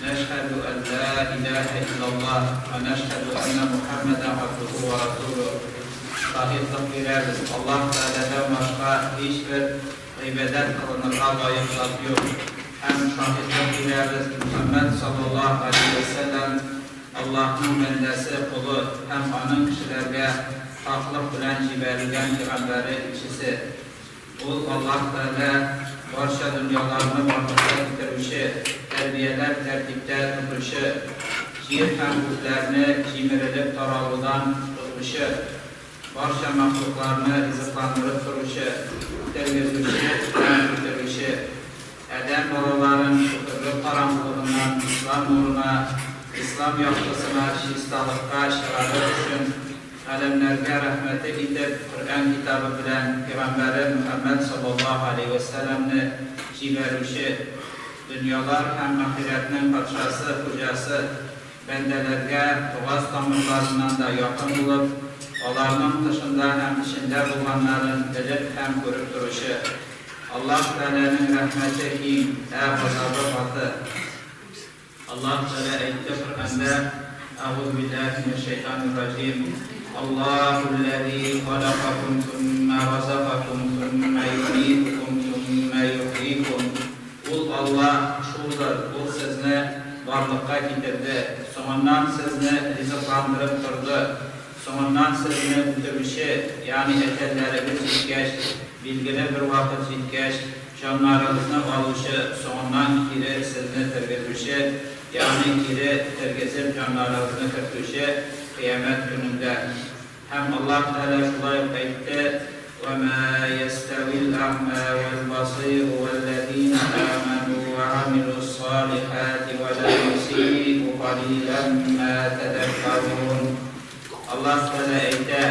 Нәшһәдү ән лә иләһә иллаллаһ вә нәшһәдү әннә Мухәммәдән габдүһү вә расүлүһ. Шаһитлык бирәбез, Аллаһ Тәгаләдән башка һичбер гыйбадәт кылынырга лаек зат юк, һәм шаһитлык бирәбез, Мухәммәд саллаллаһу галәйһи вә сәлләм Аллаһның бәндәсе, колы һәм Аның кешеләргә хаклык белән җибәрелгән пәйгамбәре, илчесе. Ул, Аллаһ Тәгалә, барча дөньяларны барлыкка китерүче, тәрбияләп тәртиптә тотучы, җир һәм күкләрне җимерелеп таралудан тотучы, барча мәхлукларны ризыкландырып торучы, тергезүче һәм үтерүче, адәм балаларын көферлек караңгылыгыннан ислам нурына, ислам яктысына, чисталыкка чыгарыр өчен, Галәмнәргә рәхмәте итеп Коръән китабы белән пигамбәре Мөхәммәд саллаллаһу галәйһи вә сәлләмне җибәрүче, дөньялар һәм ахирәтнең патшасы, хуҗасы, бәндәләргә бугаз тамырларыннан да якын булып, аларның тышында һәм эчендә булганнарын белеп һәм күреп торучы. Аллаһ Тәгаләнең рәхмәте киң, ә газабы каты. Аллаһ Тәгалә әйтте Коръәндә, Әгъузу биллаһи минәш шәйтанир раҗим, Аллаһулләзи халакакум сумма разакакум сумма юмитукум сумма юхйикум. Ул Аллаһ шулдыр, Ул сезне барлыкка китерде, соңыннан сезне ризыкландырып торды, соңыннан сезне үтерүче, ягъни әҗәлләрегез җиткәч, билгеле бер вакыт җиткәч, Җаннарыгызны алучы, соңыннан кире сезне тергезүче, ягъни кире тергезеп җаннарыгызны кертүче Кыямәт көнендә. Һәм Аллаһ Тәгалә шулай ук әйтте, Вә мә йәстәвил әгъмә вәл басыйру вәлләзинә амәнү вә гамилүс-салихәти вә ләл мусиу калилән мә тәзәккәрун. Аллаһ Тәгалә әйтә,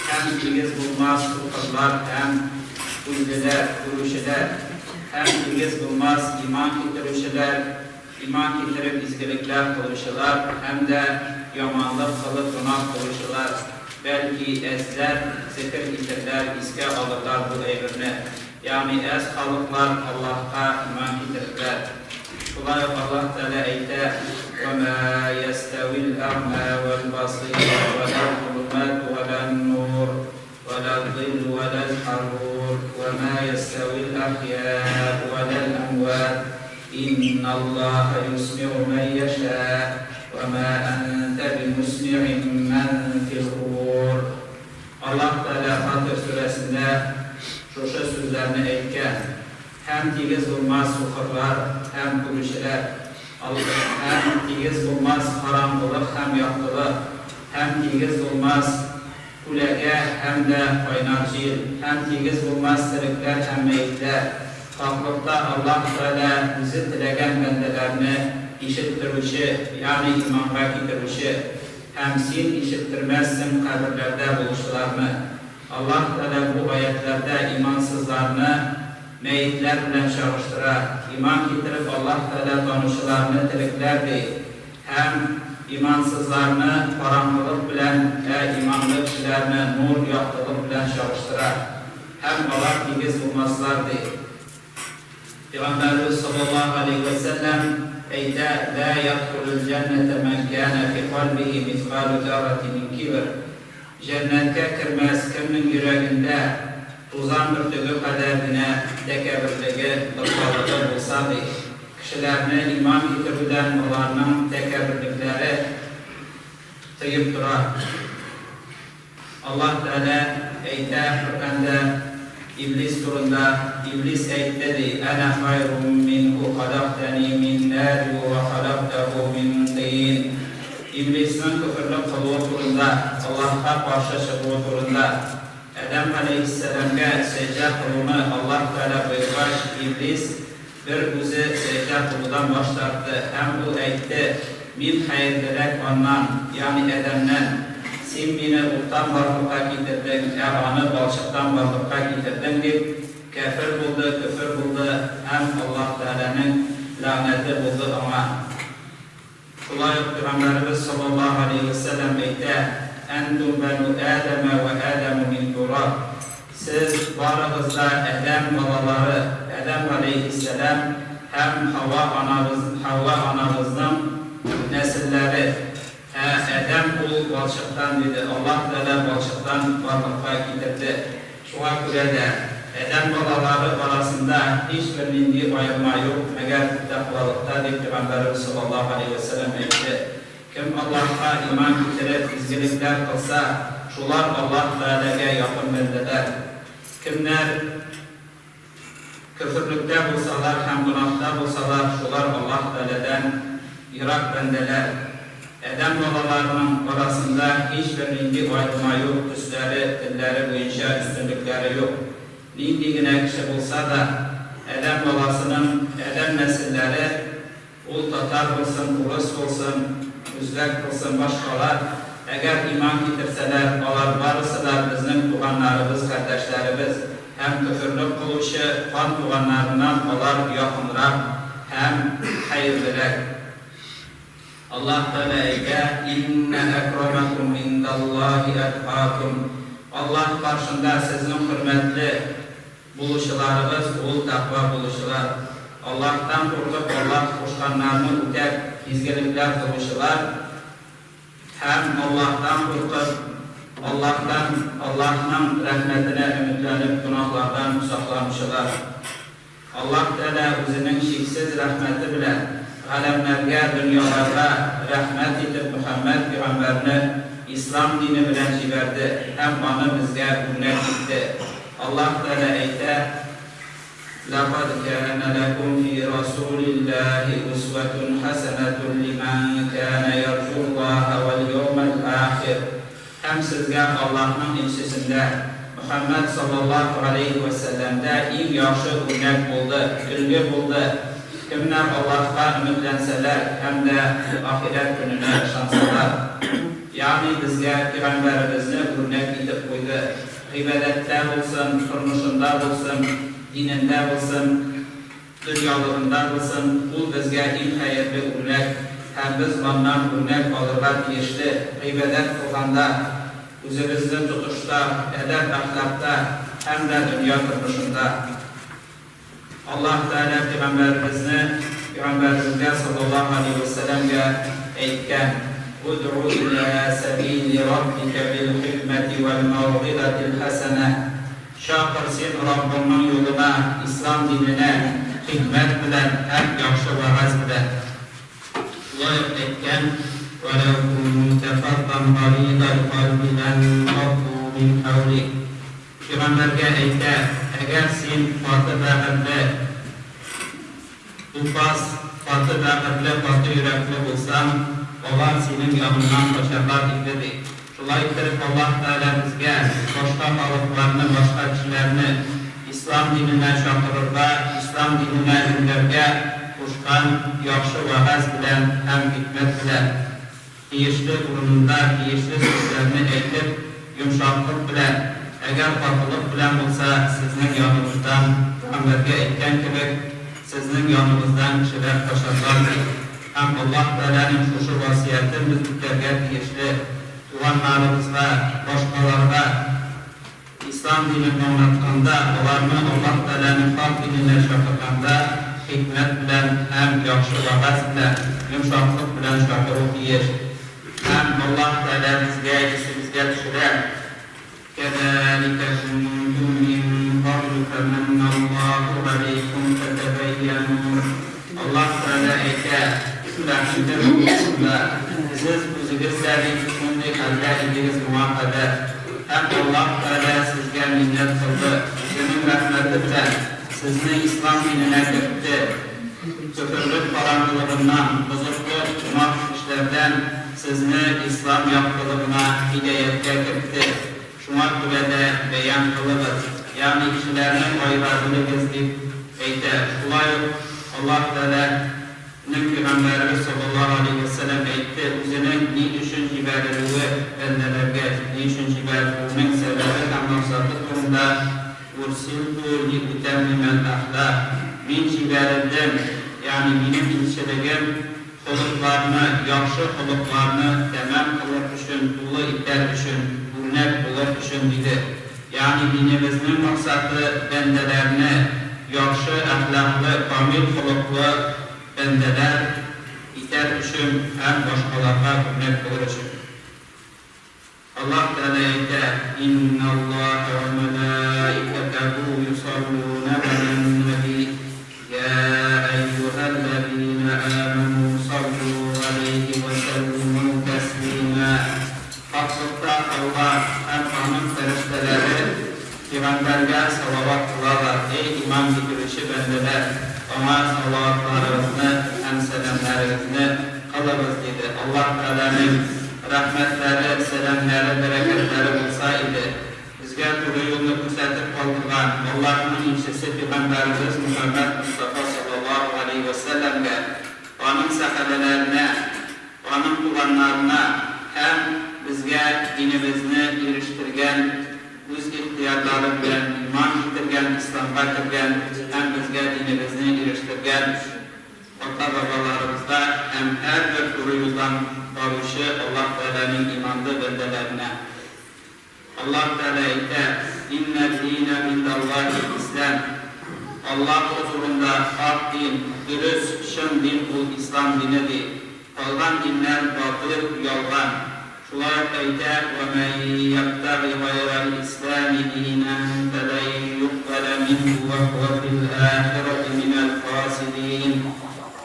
Һәм тигез булмас сукырлар һәм күзлеләр, күрүчеләр, һәм тигез булмас иман китерүчеләр, иман китереп изгелекләр кылучылар һәм дә яманлык кылып гөнаһ кылучылар, бәлки әзләр зекер итерләр, искә алырлар бу әйберне, ягъни әз халыклар Аллаһка иман китерерләр. Шулай ук Аллаһ Тәгалә әйтә, Вә мә йәстәвил әгъмә вәл басыйр, вә ләл золумәту вә лән нур, вә ләл зиллу вә ләл харур, вә мә йәстәвил әхйәәу вә ләл әмвәт, инналлаһа юсмиу мән йәшәә, вә мә әнтә бимусмиин мән фил кубур. Аллаһ Тәгалә Фатир сүрәсендә шушы сүзләрне әйткән. Һәм тигез булмас сукырлар һәм күрүчеләр, һәм тигез булмас караңгылык һәм яктылык, һәм тигез булмас күләгә һәм дә кайнар җил, һәм тигез булмас терекләр һәм мәетләр. Хаклыкта Аллаһ Тәгалә Үзе теләгән бәндәләрне ишеттерүче, ягъни иманга китерүче, һәм син ишеттермәссең каберләрдә булучыларны. Аллаһ Тәгалә бу аятьләрдә имансызларны мәетләр белән чагыштыра, иман китереп Аллаһ Тәгалә танучыларны терекләр ди һәм имансызларны караңгылык белән, ә иманлы кешеләрне нур, яктылык белән чагыштыра һәм алар тигез булмаслар ди. Пәйгамбәребез саллаллаһу галәйһи вә сәлләм әйтә, Лә ядхулул җәннәтә мән кәнә фи кальбихи мискалу зәррәтин мин кибр. Җәннәткә кермәс, кемнең йөрәгендә тузан бөртеге кадәр генә тәкәбберлеге, дорфалыгы булса, ди. Кешеләрне иман китерүдән аларның тәкәбберлекләре тыеп тора. Аллаһ Тәгалә әйтә Коръәндә Иблис турында, Иблис әйтте, ди, Әнә хайрум минһу халактәни мин нәри вә халактәһу мин тыйн. Иблисның көферлек кылуы турында, Аллаһка каршы чыгуы турында. Адәм галәйһиссәламгә сәҗдә кылуны Аллаһ Тәгалә боергач, Иблис бер үзе сәҗдә кылудан баш тартты һәм ул әйтте, Мин хәерлерәк аннан, ягъни Адәмнән, син мине уттан барлыкка китердең, ә аны балчыктан барлыкка китердең, дип, кяфер булды, көфер булды һәм Аллаһ Тәгаләнең ләгънәте булды аңа. Шулай ук Пәйгамбәребез саллаллаһу галәйһи вә сәлләм әйтә, Әнтүм бәнү Адәмә вә Адәмү мин тураб. Сез барыгыз да Адәм балалары, Адәм галәйһиссәлам һәм Һава анабыз, Һава анабызның нәселләре. Ә Адәм ул балчыктан, диде. Аллаһ Тәгалә балчыктан барлыкка китерде. Шуңа күрә дә, адәм балалары арасында һичбер нинди аерма юк, мәгәр тәкъвалыкта, дип Пәйгамбәребез саллаллаһу галәйһи вә сәлләм әйтте. Кем Аллаһка иман китереп, изгелекләр кылса, шулар Аллаһ Тәгаләгә якын бәндәләр. Кемнәр көферлектә булсалар һәм гөнаһта булсалар, шулар Аллаһ Тәгаләдән ерак бәндәләр. Адәм балаларының арасында һичбер нинди аерма юк, төсләре, телләре буенча өстенлекләре юк. Нинди генә кеше булса да, адәм баласының, адәм нәселләре, Ул татар булсын, урыс булсын, үзбәк булсын, башкалар, әгәр иман китерсәләр, алар барысы да безнең туганнарыбыз, кардәшләребез, һәм көферлек кылучы кан туганнарыннан алар якынрак һәм хәерлерәк. Аллаһ Тәгалә әйтә, Иннә әкрамәкум индаллаһи әткакум, Аллаһ каршында сезнең хөрмәтле, Булучыларыгыз, ул тәкъва булучылар, Аллаһтан куркып, Аллаһ кушканнарны үтәп, изгелекләр кылучылар һәм Аллаһтан куркып, Аллаһтан, Аллаһның рәхмәтенә өметләнеп, гөнаһлардан сакланучылар. Аллаһ Тәгалә Үзенең чиксез рәхмәте белән галәмнәргә, дөньяларга рәхмәт итеп Мөхәммәд пигамбәрне Ислам дине белән җибәрде һәм аны безгә үрнәк итте. Аллаһ Тәгалә әйтә, Ләкад кәнә ләкүм фи расулиллаһи усвәтун хәсәнәтун лимән кәнә ярҗуллаһа вәл яумәл ахир. Һәм сезгә Аллаһның илчесендә, Мөхәммәд саллаллаһу галәйһи вә сәлләмдә иң яхшы үрнәк булды, өлге булды, кемнәр Аллаһка өметләнсәләр һәм дә ахирәт көненә ышансалар. Ягъни безгә пигамбәребезне үрнәк итеп куйды. Гыйбадәттә булсын, тормышында булсын, динендә булсын, дөньялыгында булсын, ул безгә иң хәерле үрнәк һәм без аннан үрнәк алырга тиешле, гыйбадәт кылганда, үзебезне тотышта, әдәп-әхлакта һәм дә дөнья тормышында. Аллаһ Тәгалә пәйгамбәребезне, пәйгамбәребезгә саллаллаһу галәйһи вә сәлләмгә әйткән, Удгу илә сәбили раббикә бил хикмәти вәл мәүгыйзәтил хәсәнә, Чакыр син Раббыңның юлына, ислам диненә, хикмәт белән һәм яхшы вәгазь белән. Шулай ук әйткән, Вәләү кунтә фаззан гализәл кальби ләнфаззу мин хәүлик. Пәйгамбәргә әйтә, Әгәр син каты бәгырьле, тупас, каты бәгырьле, каты йөрәкле булсаң, алар синең яныңнан качарлар иде, ди. Шулай иттереп, Аллаһ Тәгалә безгә башка халыкларны, башка кешеләрне ислам диненә чакырырга, ислам диненә өндәргә кушкан яхшы вәгазь белән һәм хикмәт белән. Тиешле урынында тиешле сүзләрне әйтеп, йомшаклык белән, әгәр катылык белән булса, сезнең яныгыздан, пәйгамбәргә әйткән кебек, сезнең яныгыздан кешеләр качарлар, ди. Һәм Аллаһ Тәгаләнең шушы васыятен без үтәргә тиешле, туганнарыбызга, башкаларга Ислам динен аңлатканда, аларны Аллаһ Тәгаләнең хак диненә чакырганда, хикмәт белән һәм яхшы вәгазь белән, йомшаклык белән чакыру тиеш. Һәм Аллаһ Тәгалә безгә исебезгә төшерә, Кәзаликә кунтум мин каблу фәмәнналлаһу галәйкүм фәтәбәййәнү. Аллаһ Тәгалә әйтә, Рәхимле булыгыз шунда, сез үзегез дә бит шундый хәлдә идегез моңа кадәр. Һәм Аллаһ Тәгалә сезгә миннәт кылды, Үзенең рәхмәте белән сезне ислам диненә кертте, көферлек караңгылыгыннан, бозыклык, гөнаһ эшләрдән сезне ислам яктылыгына, һидаяткә кертте. Шуңа күрә дә бәян кылыгыз, ягъни кешеләрне аера белегез, дип әйтә. Шулай ук Аллаһ Тәгалә нең пәйгамбәребез саллаллаһу галәйһи вә сәлләм әйтте, үзенең ни өчен җибәрелүе, бәндәләргә ни өчен җибәрелүенең сәбәбе һәм максаты турында, Урсилту ли утәммимәл әхлак, Мин җибәрелдем, ягъни минем илчелегем холыкларны, яхшы холыкларны тәмам кылыр өчен, тулы итәр өчен, үрнәк булыр өчен, диде. Ягъни динебезнең максаты бәндәләрне яхшы әхлаклы, камил холыклы, бәндәләр итәр өчен һәм башкаларга үрнәк булыр өчен. Аллаһ Тәгалә әйтә, Инналлаһа вә мәләикәтәһү юсаллуна галән-нәби, йә әййүһәлләзинә әмәнү саллу галәйһи вә сәллимү тәслимә. Хаклыкта Аллаһ һәм Аның фәрештәләре Пәйгамбәргә салават кылалар, эй иман китерүче бәндәләр, аңа салаватларыгызны һәм сәламнәрегезне кылыгыз, диде. Аллаһ Тәгаләнең рәхмәтләре, сәламнәре, бәрәкәтләре булса иде, безгә туры юлны күрсәтеп калдырган Аллаһның илчесе Пәйгамбәребез Мөхәммәд Мостафа саллаллаһу галәйһи вә сәлләмгә, аның сәхабәләренә, аның туганнарына һәм безгә динебезне ирештергән, үз ихтыярлары белән иман китергән, исламга кергән һәм безгә динебезне ирештергән ата-бабаларыбызга һәм һәрбер туры юлдан баручы Аллаһ Тәгаләнең иманлы бәндәләренә. Аллаһ Тәгалә әйтә, Иннәд-динә гыйндаллаһил-ислам. Аллаһ хозурында хак дин, дөрес, чын дин ул ислам дине, ди. Калган диннәр батыйл, ялган. Шулай ук әйтә, Вә мән йәбтәги гайрәл-ислами динән фәлән юкбәлә минһу вә һүә фил-ахирәти минәл-хасирин.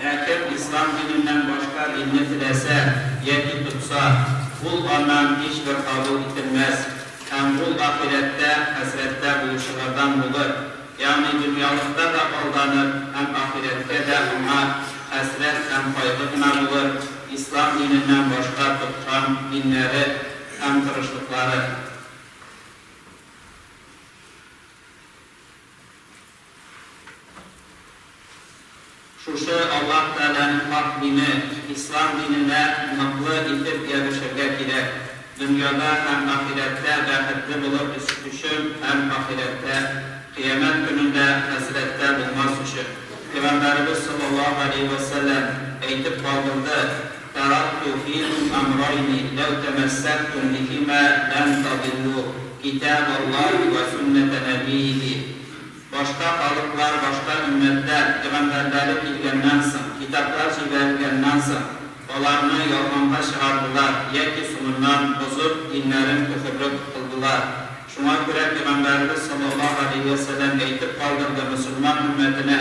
Ә кем ислам диненнән башка динне теләсә яки тотса, ул аннан һичбер кабул ителмәс һәм ул ахирәттә хәсрәттә булучылардан булыр, ягъни дөньялыкта да алданыр һәм ахирәткә дә аңа хәсрәт һәм кайгы гына булыр, ислам диненнән башка тоткан диннәре һәм тырышлыклары. Шушы Аллаһ Тәгаләнең хак дине, Ислам диненә ныклы итеп ябешергә кирәк, дөньяда һәм ахирәттә бәхетле булыр өчен һәм ахирәттә, Кыямәт көнендә хәсрәттә булмас өчен. Пәйгамбәребез саллаллаһу галәйһи вә сәлләм әйтеп калдырды, Тәракту фикум әмрайни ләү тәмәссәктум бихимә лән тадиллу, китабаллаһи вә сөннәтә нәбийихи. Башка халыклар, башка өммәтләр, пәйгамбәрләре килгәннән соң, китаплар җибәрелгәннән соң, аларны ялганга чыгардылар яки соңыннан бозып, диннәрен көферлек кылдылар. Шуңа күрә пәйгамбәребез саллаллаһу галәйһи вә сәлләм әйтеп калдырды мөселман өммәтенә,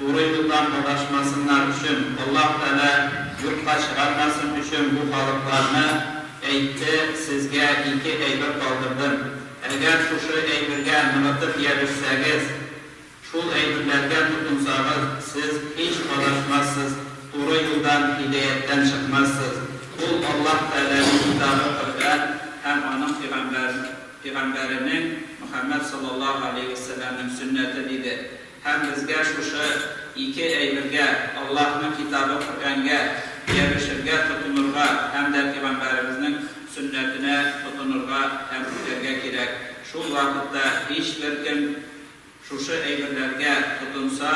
туры юлдан адашмасыннар өчен, Аллаһ Тәгалә юкка чыгармасын өчен бу халыкларны, әйтте, Сезгә ике әйбер калдырдым. Әгәр шушы әйбергә ныгытып ябешсәгез, шул әйберләргә тотынсагыз, сез һич адашмассыз, туры юлдан, һидәяттән чыкмассыз. Ул, Аллаһ Тәгаләнең китабы Коръән һәм Аның пигамбәр, пигамбәренең, Мөхәммәд саллаллаһу галәйһи вә сәлләмнең сөннәте, диде. Һәм безгә шушы ике әйбергә, Аллаһның китабы Коръәнгә ябешергә, тотынырга һәм дә пигамбәребезнең сөннәтенә тотынырга һәм үтәргә кирәк. Шул вакытта һичбер кем шушы әйберләргә тотынса,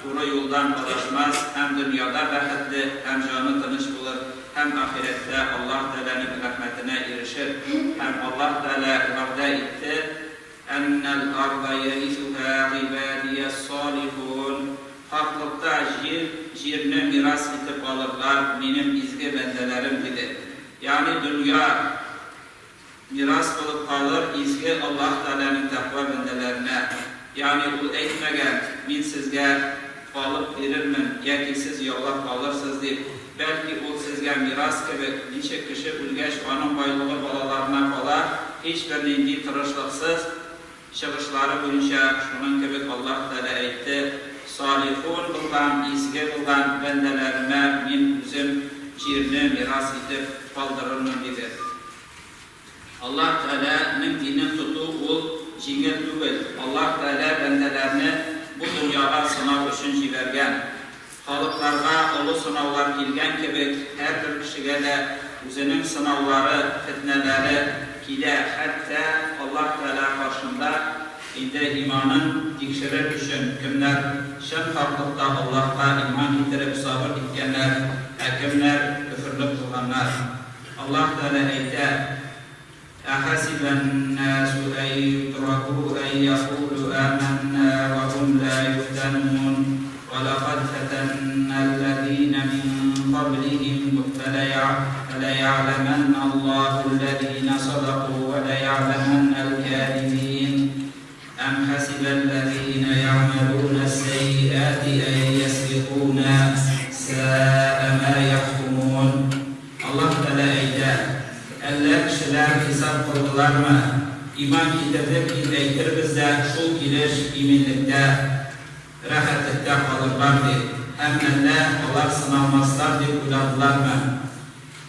туры юлдан адашмас һәм дөньяда бәхетле һәм җаны тыныч булыр һәм ахирәттә Аллаһ Тәгаләнең рәхмәтенә ирешер. Һәм Аллаһ Тәгалә вәгъдә итте, Әннәл арда ярисүһә гыйбадияс-салихун, Хаклыкта җир, җирне мирас итеп алырлар минем изге бәндәләрем, диде. Ягъни дөнья мирас булып калыр изге Аллаһ Тәгаләнең тәкъва бәндәләренә. Ягъни ул әйтмәгән, мин сезгә алып бирермен яки сез яулап алырсыз дип, бәлки ул сезгә мирас кебек, ничек кеше үлгәч аның байлыгы балаларына кала, һичбер нинди тырышлыксыз, чыгышлары буенча, шуның кебек Аллаһ Тәгалә әйтте, Салихун булган, изге булган бәндәләремә Мин Үзем җирне мирас итеп калдырырмын, диде. Аллаһ Тәгалә нең динен тоту ул җиңел түгел. Аллаһ Тәгалә бәндәләрне бу дөньяга сынау өчен җибәргән. Халыкларга олы сынаулар килгән кебек, һәрбер кешегә дә үзенең сынаулары, фетнәләре килә, хәтта Аллаһ Тәгалә каршында инде иманын тикшерер өчен, кемнәр чын хаклыкта Аллаһка иман китереп сабыр иткәннәр, ә кемнәр көферлек кылганнар. Аллаһ Тәгалә әйтә, Әхәсибән-нәсү ән ютраку ән якулу әмәннә вә һум лә юфтәнун, вә ләкад фәтәннәл-ләзинә. قبلهم فليعلمن الله الذين صدقوا وليعلمن الكاذبين أم حسب الذين يعملون السيئات أن يسبقونا ساء ما يحكمون Аллаһ Тәгалә әйтә, Әллә кешеләр хисап кылдылармы, иман китердек дип әйтербез дә шул килеш иминлектә, рәхәтлектә калырлар дип, һәм әллә алар сыналмаслар дип уйладылармы?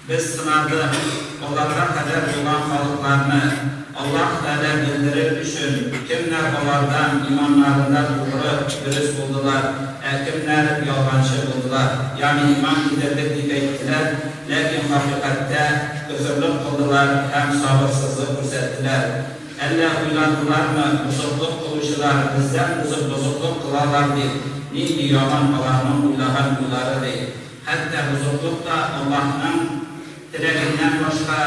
Без сынадык аларга кадәр булган халыкларны, Аллаһ Тәгалә белдерер өчен, кемнәр алардан иманнарында тугры, дөрес булдылар, ә кемнәр ялганчы булдылар, ягъни иман китердек дип әйттеләр, ләкин хакыйкатьтә көферлек кылдылар һәм сабырсызлык күрсәттеләр. Әллә уйладылармы, бозыклык кылучылар бездән узып бозыклык кылалар дип, нинди яман аларның уйлаган уйлары, ди. Хәтта бозыклык та Аллаһның теләгеннән башка,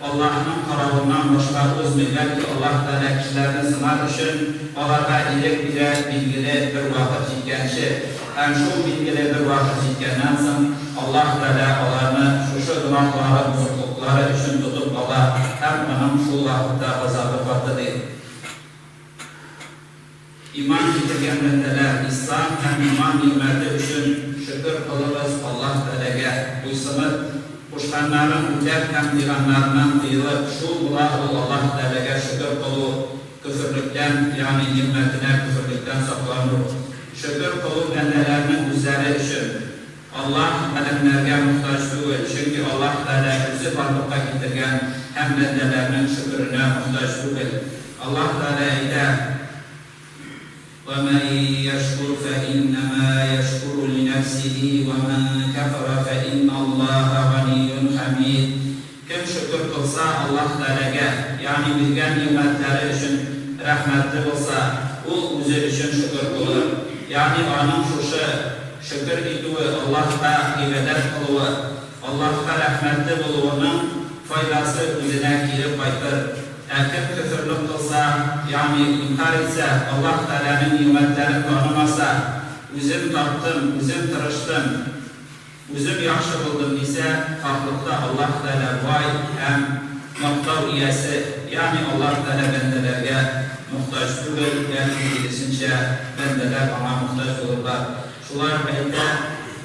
Аллаһның каравыннан башка узмый, бәлки Аллаһ Тәгалә кешеләрне сынар өчен аларга ирек бирә билгеле бер вакыт җиткәнче, һәм шул билгеле бер вакыт җиткәннән соң Аллаһ Тәгалә аларны шушы гөнаһлары, бозыклыклары өчен тотып ала һәм Аның шул вакытта газабы каты, ди. Иман китергән бәндәләр, Ислам һәм иман нигъмәте өчен шөкер кылыгыз Аллаһ Тәгаләгә буйсынып, кушканнарын үтәп һәм тыйганнарыннан тыелып, шул була ул Аллаһ Тәгаләгә шөкер кылу, көферлектән, ягъни нигъмәтенә көферлектән саклану. Шөкер кылу бәндәләрнең үзләре өчен. Аллаһ галәмнәргә мохтаҗ түгел, чөнки Аллаһ Тәгалә Үзе барлыкка китергән һәм бәндәләрнең шөкеренә мохтаҗ түгел. Аллаһ Тәгалә әйтә, Вә мән йәшкур фә иннәмә йәшкуру линәфсиһи вә мән кәфәрә фә инналлаһа ганиюн хәмид. Кем шөкер кылса Аллаһ Тәгаләгә, ягъни биргән нигъмәтләре өчен рәхмәтле булса, ул үзе өчен шөкер кылыр. Ягъни аның шушы шөкер итүе, Аллаһка гыйбадәт кылуы, Аллаһка рәхмәтле булуының файдасы үзенә кире кайтыр. Ә кем көферлек кылса, ягъни инкарь итсә, Аллаһ Тәгаләнең нигъмәтләрен танымаса, үзем таптым, үзем тырыштым, Үзем яхшы булдым дисә, хаклыкта Аллаһ Тәгалә бай һәм мактау иясе, ягъни Аллаһ Тәгалә бәндәләргә мохтаҗ түгел, бәлки киресенчә, бәндәләр Аңа мохтаҗ булырлар. Шулай ук әйтә,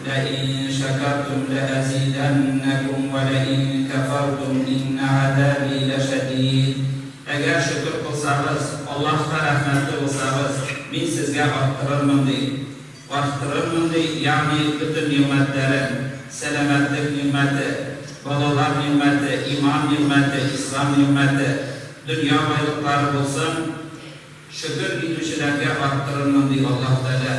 Ләин шәкәртүм ләәзидәннәкүм вә ләин кәфәртүм иннә гәзәби ләшәдид. Әгәр шөкер кылсагыз, Аллаһка рәхмәтле булсагыз, Мин сезгә арттырырмын, ди. Арттырырмын, ди, ягъни бөтен нигъмәтләрен, сәламәтлек нигъмәте, балалар нигъмәте, иман нигъмәте, ислам нигъмәте, дөнья байлыклары булсын, шөкер итүчеләргә арттырырмын, ди Аллаһ Тәгалә.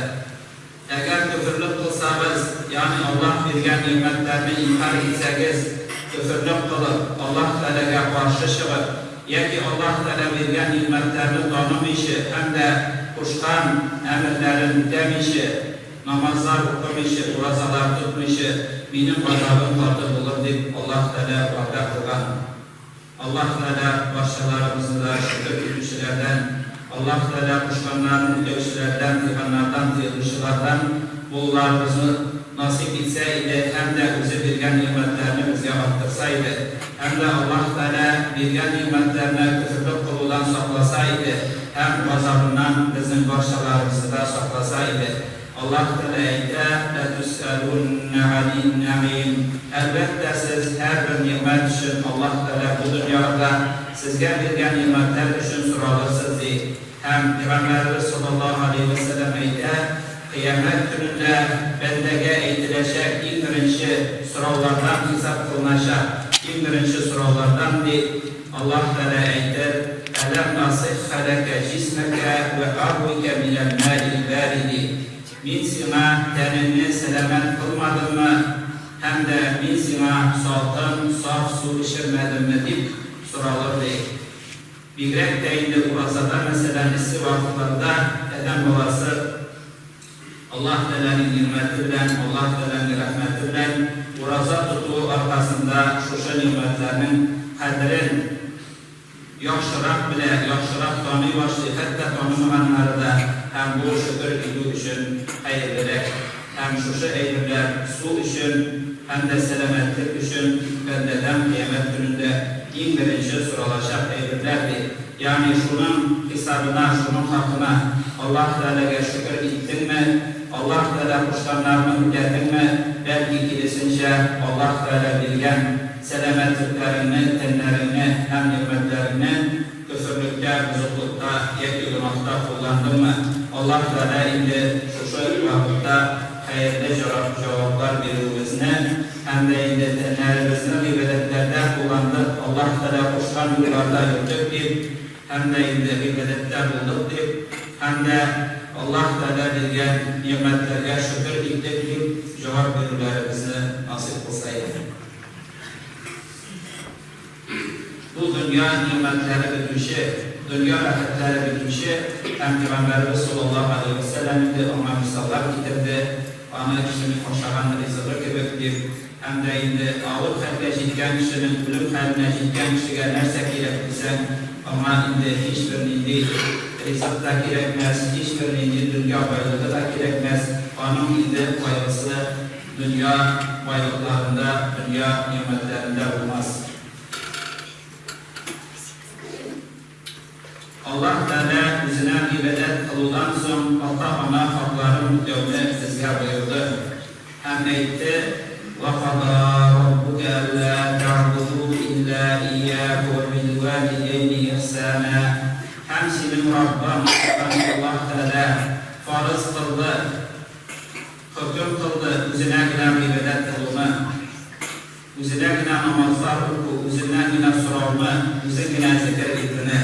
Әгәр көферлек кылсагыз, ягъни Аллаһ биргән нигъмәтләрне инкарь итсәгез, көферлек кылып, Аллаһ Тәгаләгә каршы чыгып, Яки Аллаһ Тәгалә биргән нигъмәтләрне танымыйчы һәм дә кушкан әмерләрен үтәмиче, намазлар укымыйчы, уразалар тотмыйчы, Минем газабым каты булыр, дип Аллаһ Тәгалә вәгъдә кылган. Аллаһ Тәгалә барчаларыбызны да шөкер итүчеләрдән, Аллаһ Тәгалә кушканнарын үтәүчеләрдән, тыйганнардан тыелучылардан булуларыбызны насыйп итсә иде һәм дә Үзе биргән нигъмәтләрне безгә арттырса иде. Һәм дә Аллаһ Тәгалә биргән нигъмәтләренә көферлек кылудан сакласа иде һәм газабыннан безнең барчаларыбызны да сакласа иде. Аллаһ Тәгалә әйтә, Ләтүсьәлүннә ганин нәгыйм, Әлбәттә, сез һәрбер нигъмәт өчен Аллаһ Тәгалә бу дөньяда сезгә биргән нигъмәтләр өчен соралырсыз, ди. Һәм Пәйгамбәребез салләллаһу галәйһи вә сәлләм әйтә, Кыямәт көнендә бәндәгә әйтеләчәк иң беренче сораулардан хисап кылыначак иң беренче сораулардан, ди, Аллаһ Тәгалә әйтер, Әләм асыйхха ләкә җисмәкә вә арвикә минәл мәил бәриди, Мин сиңа тәнеңне сәламәт кылмадыммы һәм дә Мин сиңа салкын, саф су эчермәдемме, дип соралыр, ди. Бигрәк тә инде уразада, мәсәлән, эссе вакытларда адәм баласы Аллаһ Тәгаләнең нигъмәте белән, Аллаһ Тәгаләнең рәхмәте белән ураза тотуы аркасында шушы нигъмәтләрнең кадерен яхшырак белә, яхшырак таный башлый, хәтта танымаганнары да, һәм бу шөкер итү өчен хәерлерәк. Һәм шушы әйберләр су өчен һәм дә сәламәтлек өчен бәндәдән кыямәт көнендә иң беренче соралачак әйберләр, ди. Ягъни шуның хисабына, шуның хакына Аллаһ Тәгаләгә шөкер иттеңме, Аллаһ Тәгалә кушканнарны үтәдеңме, бәлки киресенчә, Аллаһ Тәгалә биргән сәламәтлекләреңне, тәннәреңне һәм нигъмәтләреңне көферлектә, бозыклыкта яки гөнаһта кулландыңмы, Аллаһ Тәгалә инде шушы вакытта хәерле җаваплар бирүебезне һәм дә инде тәннәребезне гыйбадәтләрдә кулландык, Аллаһ Тәгалә кушкан юлларда йөрдек дип, һәм дә инде гыйбадәттә булдык дип, һәм дә Аллаһ Тәгалә биргән нигъмәтләргә шөкер иттек дип җавап бирүләребезне насыйп кылса иде. Бу дөнья нигъмәтләре бетүче, дөнья рәхәтләре бетүче һәм Пәйгамбәребез саллаллаһу галәйһи вә сәлләм инде аңа мисаллар китерде, аны кешенең ашаган ризыгы кебек дип, һәм дә инде авыр хәлгә җиткән кешенең, үлем хәленә җиткән кешегә нәрсә кирәк дисәң, аңа инде һичбер нинди ризык та кирәкмәс, һичбер нинди дөнья байлыгы да кирәкмәс, аның инде кайгысы Дөнья байлыкларында, дөнья нигъмәтләрендә булмас. Аллаһ Тәгалә Үзенә гыйбадәт кылудан соң ата-ана хакларын үтәүне безгә боерды һәм әйтте, Вә када раббукә әллә тәгъбуду илля ияһу вә билвалидәйни ихсана. Һәм синең Раббың, ягъни Аллаһ Тәгалә, фарыз кылды, Хөкем кылды Үзенә генә гыйбадәт кылуны, Үзенә генә намазлар уку, Үзеннән генә сорауны, Үзен генә зекер итүне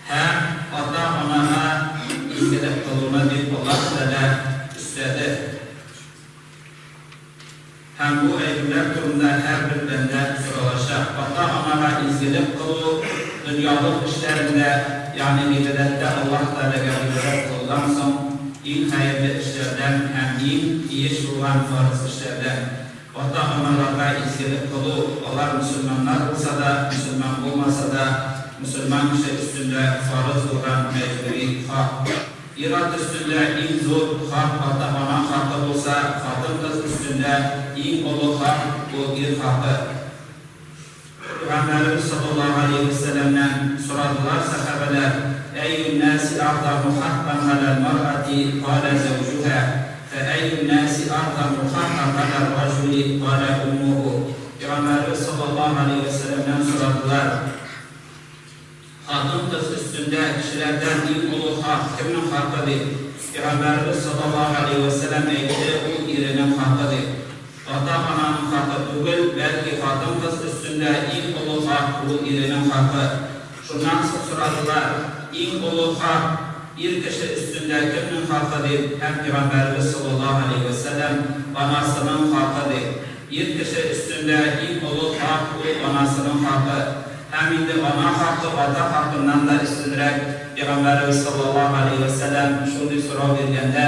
һәм ата-анага изгелек кылуны, дип Аллаһ Тәгалә өстәде. Һәм бу әйберләр турында һәрбер бәндә соралачак. Ата-анага изгелек кылу, дөньялык эшләрендә, ягъни гыйбадәттә Аллаһ Тәгаләгә гыйбадәт кылудан соң, иң хәерле эшләрдән һәм иң тиеш булган фарыз эшләрдән. Ата-аналарга изгелек кылу, алар мөселманнар булса да, мөселман булмаса да, мөселман кеше өстендә фарыз булган мәҗбүри хак. Ир-ат өстендә иң зур хак ата-ана хакы булса, хатын-кыз өстендә иң олы хак, ул ир хакы. Пәйгамбәребез саллаллаһу галәйһи вә сәлләмнән сорадылар сәхабәләр, Әйюн-нәси әгъзаму хаккан галәл-мәръәти, калә зәүҗүһә, фә әйюн-нәси әгъзаму хаккан галәр-раҗули, калә уммуһу. Пәйгамбәребез саллаллаһу галәйһи вә сәлләмнән сорадылар, Хатын-кыз өстендә кешеләрдән иң олы хак, кемнең хакы, дип, Пәйгамбәребез саллаллаһу галәйһи вә сәлләм әйтте, ул иренең хакы, дип. Ата-ананың хакы түгел, бәлки хатын-кыз өстендә иң олы хак, ул иренең хакы. Шуннан соң сорадылар, Иң олы хак, ир кеше өстендә кемнең хакы, дип, һәм Пәйгамбәребез саллаллаһу галәйһи вә сәлләм, Анасының хакы, дип. Ир кеше өстендә иң олы хак, ул анасының хакы. Һәм инде ана хакы ата хакыннан да өстенрәк. Пәйгамбәребез саллаллаһу галәйһи вә сәлләм шундый сорау биргәндә,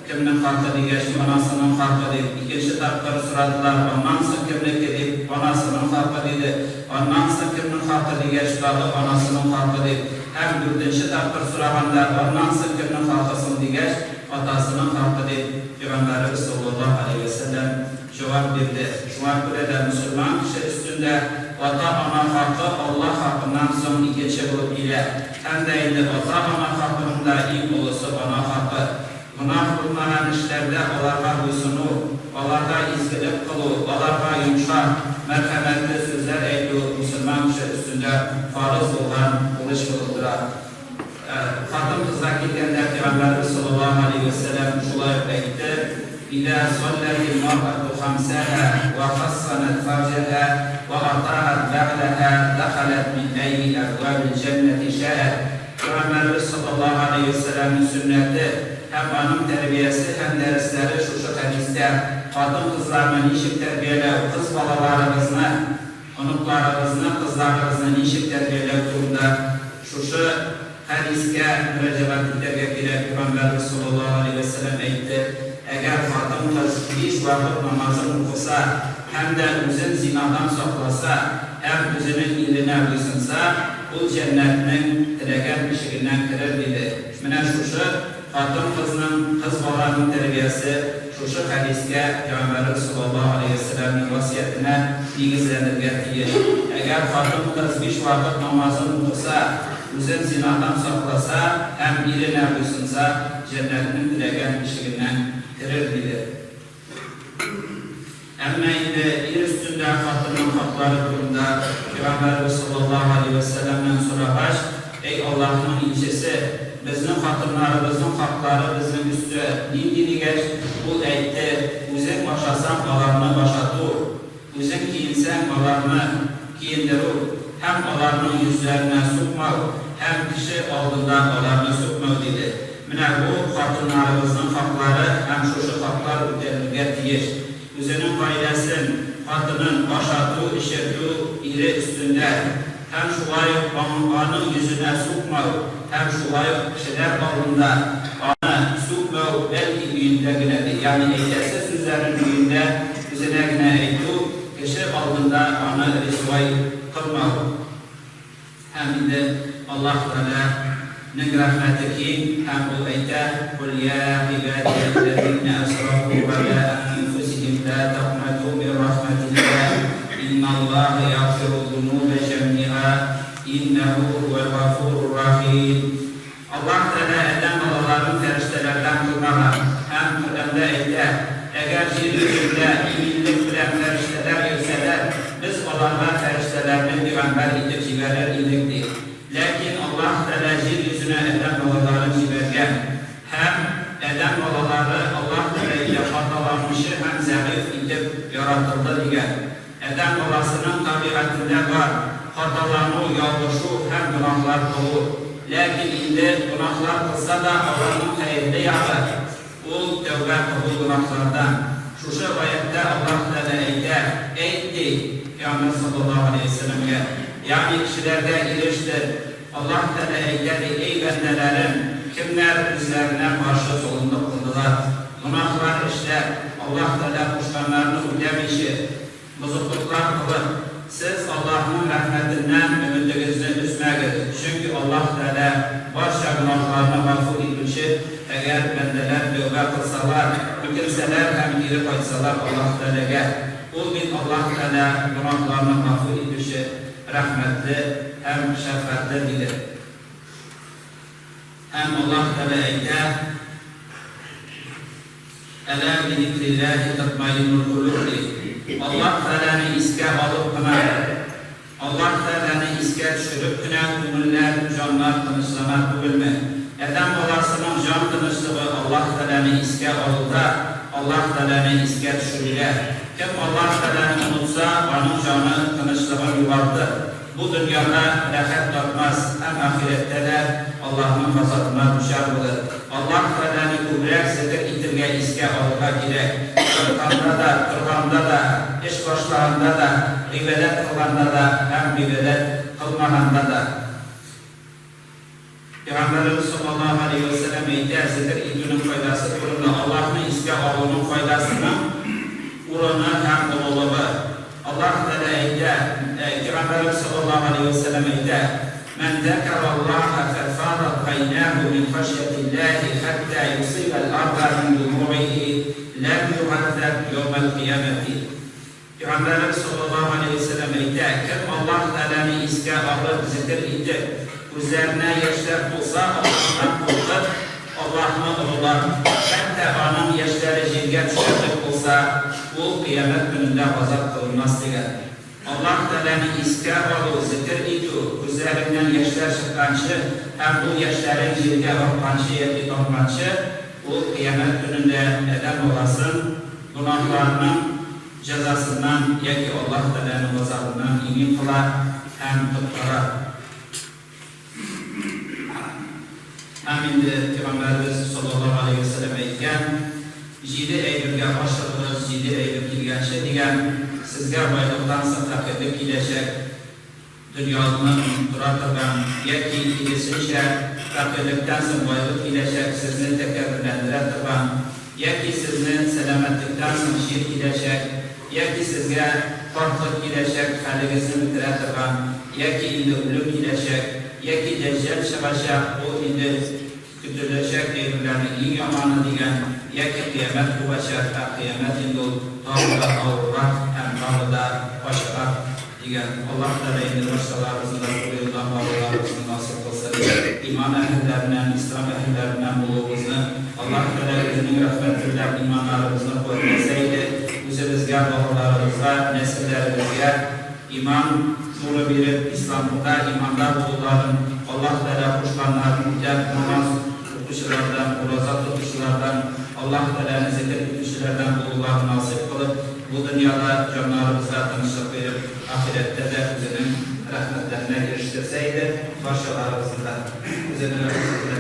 Кемнең хакы дигәч, анасының хакы дип, икенче тапкыр сорадылар, аннан соң кемнеке дип, анасының хакы диде, аннан соң кемнең хакы дигәч, тагы анасының хакы дип, һәм дүртенче тапкыр сораганда, аннан соң кемнең хакы соң дигәч, атасының хакы дип, Пәйгамбәребез саллаллаһу галәйһи вә сәлләм җавап бирде. Шуңа күрә дә мөселман кеше өстендә ата-ана хакы Аллаһ хакыннан соң икенче булып килә. Һәм дә инде ата-ана хакының да иң олысы ана хакы. Гөнаһ булмаган эшләрдә аларга буйсыну, аларга изгелек кылу, аларга йомшак, мәрхәмәтле сүзләр әйтү мөселман кеше өстендә фарыз булган бурыч булып тора. Хатын-кызга килгәндә, Пәйгамбәребез саллаллаһу галәйһи вә сәлләм шулай ук әйтте, Иза салләтил мәръәту хамсәһә вә хассанәт фәрҗәһә вә ата'ат бәгъләһә дәхәләт мин әйи әбвабил җәннәти шәәт. Пәйгамбәребез саллаллаһу галәйһи вә сәлләмнең сөннәте һәм аның тәрбиясе һәм дәресләре шушы хәдистә, хатын-кызларны ничек тәрбияләү, кыз балаларыбызны, Оныкларыгызны, кызларыгызны ничек тәрбияләү турында шушы хәдискә мөрәҗәгать итәргә кирәк, Пәйгамбәребез саллаллаһу галәйһи вә сәлләм әйтте, Әгәр хатын-кыз биш вакыт намазын укыса һәм дә үзен зинадан сакласа һәм үзенең иренә буйсынса, ул җәннәтнең теләгән ишегеннән керер, диде. Менә шушы. Хатын-кызның, кыз баланың тәрбиясе шушы хәдискә, Пәйгамбәребез саллаллаһу галәйһи вә сәлләмнең васыятенә нигезләнергә тиеш. Әгәр хатын-кыз биш вакыт намазын укыса, үзен зинадан сакласа һәм иренә буйсынса, җәннәтнең теләгән ишегеннән керер, диде. Әмма инде ир өстендә хатынның хаклары турында Пәйгамбәребез саллаллаһу галәйһи вә сәлләмнән сорагач, Әй Аллаһның илчесе, безнең хатыннарыбызның хаклары безнең өстә нинди дигәч, ул әйтте, Үзең ашасаң, аларны ашату, үзең киенсәң, аларны киендерү һәм аларның йөзләренә сукмау һәм кеше алдында аларны сүкмәү, диде. Менә бу, хатыннарыбызның хаклары һәм шушы хаклар үтәлергә тиеш. Үзенең гаиләсен, хатынын ашату, эчертү ире өстендә. Һәм шулай ук аның йөзенә сукмау һәм шулай ук кешеләр алдында аны сүкмәү, бәлки өендә генә, ди. Ягъни әйтәсе сүзләрен өендә үзенә генә әйтү, кеше алдында аны рисвай кылмау. Һәм инде Аллаһ Тәгалә нең рәхмәте киң, һәм Ул әйтә, Кул йә гыйбадиялләзинә әсрафу галә әнфүсиһим лә тәкънату мин рәхмәтилләһ, инналлаһа ягъфиру-зунубә җәмиа, иннәһү һүәл гафурур рәхим. Аллаһ Тәгалә адәм балаларын фәрештәләрдән кылмаган һәм Коръәндә әйтә, Әгәр җир йөзендә иминлек белән фәрештәләр йөрсәләр, без аларга фәрештәләрне пигамбәр итеп җибәрер идек, ди. Ләкин Аллаһ Тәгалә җир йөзенә адәм балаларын җибәргән һәм адәм балалары Аллаһ Тәгалә илә хаталанучы һәм зәгыйфь итеп яратылды, дигән. Адәм баласының табигатендә бар, хаталану, ялгышу һәм гөнаһлар кылу. Ләкин инде гөнаһлар кылса да, аларның хәерле ягы, ул тәүбә кылу гөнаһлардан. Шушы гаятьтә Аллаһ Тәгалә әйтә, Әйт, ди, Пәйгамбәр саллаллаһу галәйһи вә сәлләмгә, ягъни кешеләргә ирештер, Аллаһ Тәгалә әйтә, ди, Әй бәндәләрем, кемнәр үзләренә каршы золымлык кылдылар, гөнаһлар эшләп, Аллаһ Тәгалә кушканнарны үтәмиче, бозыклыклар кылып, сез Аллаһның рәхмәтеннән өметегезне өзмәгез, чөнки Аллаһ Тәгалә барча гөнаһларны гафу итүче, әгәр бәндәләр тәүбә кылсалар, үкенсәләр һәм кире кайтсалар Аллаһ Тәгаләгә, Ул бит Аллаһ Тәгалә гөнаһларны гафу итүче, рәхмәтле һәм шәфкатьле, диде. Һәм Аллаһ Тәгалә әйтә, Әлә бизикрилләһи татмаиннул кулуб, ди. Аллаһ Тәгаләне искә алып кына, Аллаһ Тәгаләне искә төшереп кенә күңелләр, җаннар тынычлана түгелме? Адәм баласының җан тынычлыгы Аллаһ Тәгаләне искә алуда, Аллаһ Тәгаләне искә төшерүдә. Кем Аллаһ Тәгаләне онытса, аның җаны тынычлыгын югалтыр, бу дөньяда рәхәт тапмас һәм ахирәттә дә Аллаһның газабына дучар булыр. Аллаһ Тәгаләне күбрәк зекер итергә, искә алырга кирәк. Ятканда да, торганда да, эш башлаганда да, гыйбадәт кылганда да һәм гыйбадәт кылмаганда да. Пәйгамбәребез саллаллаһу галәйһи вә сәлләм әйтә, зекер итүнең файдасы турында, Аллаһны искә алуның файдасының урыны һәм олылыгы. Аллаһ Тәгалә әйтә, Пәйгамбәребез саллаллаһу галәйһи вә сәлләм әйтә, Мән зәкәраллаһа фәфадат гайнәһу мин хәшйәтилләһи хәттә юсыйбәл арда мин думугыйһи ләм югаззәб яумәл кыямәти. Пәйгамбәребез саллаллаһу галәйһи вә сәлләм әйтә, Кем Аллаһ Тәгаләне искә алып, зекер итеп, күзләренә яшьләр тулса, Аллаһтан куркып, Аллаһны олылап, хәтта аның яшьләре җиргә төшәрлек булса, ул Кыямәт көнендә газап кылынмас, дигән. Аллаһ Тәгаләне искә алу, зекер итү, күзләреңнән яшьләр чыкканчы һәм ул яшьләрең җиргә акканчы яки тамганчы, ул Кыямәт көнендә адәм баласын гөнаһларының җәзасыннан яки Аллаһ Тәгаләнең газабыннан имин кыла һәм коткара. Һәм инде Пәйгамбәребез саллаллаһу галәйһи вә сәлләм әйткән, Җиде әйбергә ашыгыгыз, җиде әйбер килгәнче, дигән, сезгә байлыктан соң фәкыйрьлек киләчәк, дөньялыкны оныттыра торган, яки, киресенчә, фәкыйрьлектән соң байлык киләчәк, сезне тәкәбберләндерә торган, яки сезне сәламәтлектән соң чир киләчәк, яки сезгә картлык киләчәк, хәлегезне бетерә торган, яки инде үлем киләчәк, яки Дәҗҗал чыгачак, ул инде. Көтеләчәк әйберләрнең иң яманы дигән, яки кыямәт кубачак, ә кыямәт инде ул тагы да авыррак һәм тагы да ачырак, дигән. Аллаһ Тәгалә инде барчаларыбызны да туры юлдан баруларыбызны насыйп кылсын. Иман әһелләреннән, ислам әһелләреннән булуыбызны Аллаһ Тәгалә үзенең рәхмәте белән иманнарыбызны куәтләсә иде, үзебезгә, балаларыбызга, нәселләребезгә иман нуры биреп, исламда, иманда булуларын, Аллаһ Тәгалә кушканнарын үтәп, намаз укучылардан, ураза тотучылардан, Аллаһ Тәгаләне зекер итүчеләрдән булуларын насыйп кылып, бу дөньяда җаннарыбызга тынычлык биреп, ахирәттә дә үзенең рәхмәтләренә ирештерсә иде, барчаларыбызны да үзенең рәхмәте белән.